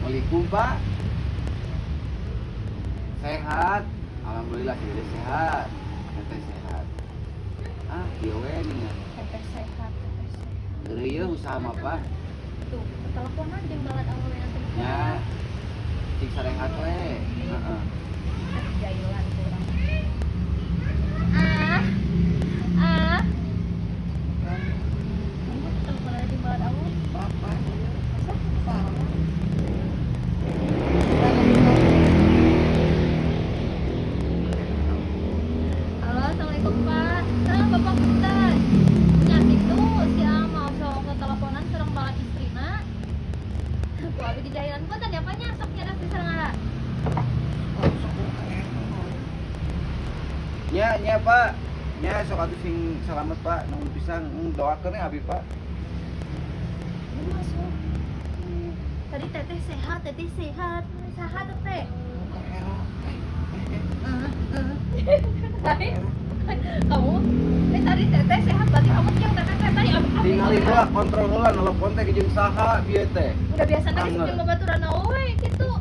Assalamualaikum, Pak. Sehat. Alhamdulillah sih sehat. Teteh sehat. Ah, kieu we nih ya. Teteh sehat, teteh sehat. Geureuh usaha mah, Pak. Tuh, teleponan jeung balad awewe nanti. Nya. Cik sarehat we. Heeh. Jailan kurang. Ah. Ah. Kamu teleponan jeung balad awewe. Bapak. Masa? Bapak. Halo, assalamualaikum, Pak. Nah, Bapak punten. Nya itu si mau sok teleponan sareng balad istrina. Ku abi di jailan, punten ya, Pak, nya, sok nyadas di sareng. Nya, nya, Pak. Nya, sok atuh sing salamet, Pak. Nuhun pisan. Doakeun ya abi, Pak. Ini masuk. Tadi teteh sehat, teteh sehat. Sehat teteh. Tadi kamu, eh, tadi teteh sehat, berarti kamu yang teteh teteh tadi abi abi. Tinggal heula, kontrol heula nelpon teh jeung saha bieu teh. Udah biasa tadi Anger. Sebelum babaturan we gitu.